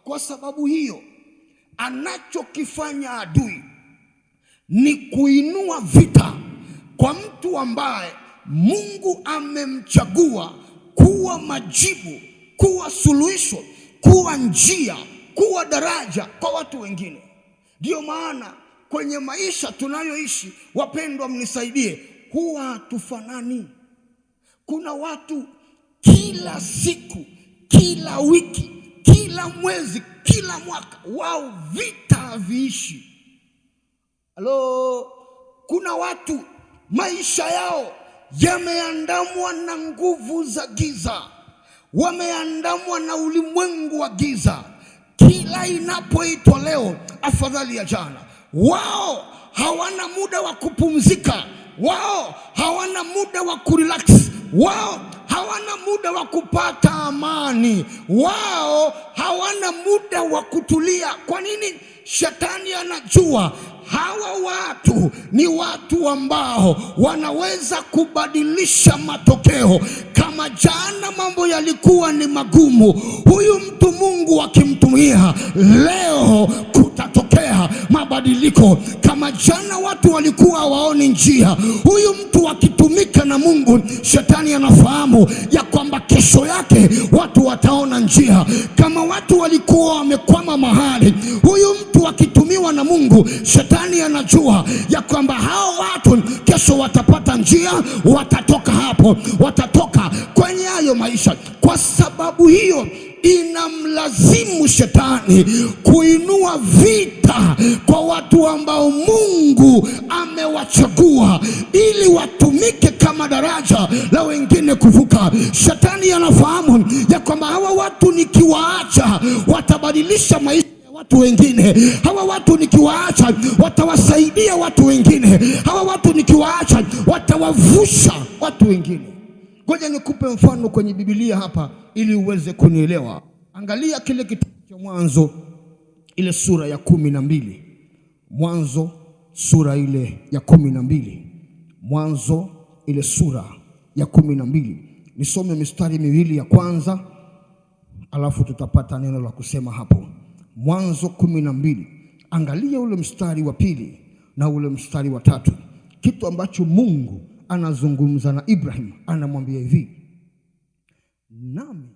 Kwa sababu hiyo, anachokifanya adui ni kuinua vita kwa mtu ambaye Mungu amemchagua kuwa majibu, kuwa suluhisho, kuwa njia, kuwa daraja kwa watu wengine. Ndiyo maana kwenye maisha tunayoishi, wapendwa, mnisaidie, huwa hatufanani. Kuna watu kila siku, kila wiki, kila mwezi, kila mwaka, wao vita haviishi. Halo, kuna watu maisha yao yameandamwa na nguvu za giza, wameandamwa na ulimwengu wa giza. Kila inapoitwa leo afadhali ya jana. Wao hawana muda wa kupumzika, wao hawana muda wa kurelax, wao hawana muda wa kupata amani, wao hawana muda wa kutulia. Kwa nini? Shetani anajua hawa watu ni watu ambao wanaweza kubadilisha matokeo. Kama jana mambo yalikuwa ni magumu, huyu mtu Mungu akimtumia leo kutatokea mabadiliko. Kama jana watu walikuwa waoni njia, huyu mtu akitumika na Mungu, shetani anafahamu ya kwamba kesho yake watu wataona njia. Kama watu walikuwa wamekwama mahali, huyu mtu akitumiwa na Mungu, shetani anajua ya kwamba hao watu kesho watapata njia, watatoka hapo, watatoka kwenye hayo maisha. Kwa sababu hiyo inamlazimu shetani kuinua vita kwa watu ambao Mungu amewachagua ili watumike kama daraja la wengine kuvuka. Shetani anafahamu ya kwamba hawa watu nikiwaacha watabadilisha maisha watu wengine. Hawa watu nikiwaacha watawasaidia watu wengine. Hawa watu nikiwaacha watawavusha watu wengine. Ngoja nikupe mfano kwenye Biblia hapa ili uweze kunielewa. Angalia kile kitabu cha Mwanzo ile sura ya 12. Mwanzo sura ile ya 12. Mwanzo ile sura ya 12. Nisome mistari miwili ya kwanza alafu tutapata neno la kusema hapo. Mwanzo 12. Angalia ule mstari wa pili na ule mstari wa tatu. Kitu ambacho Mungu anazungumza na Ibrahim, anamwambia hivi: nami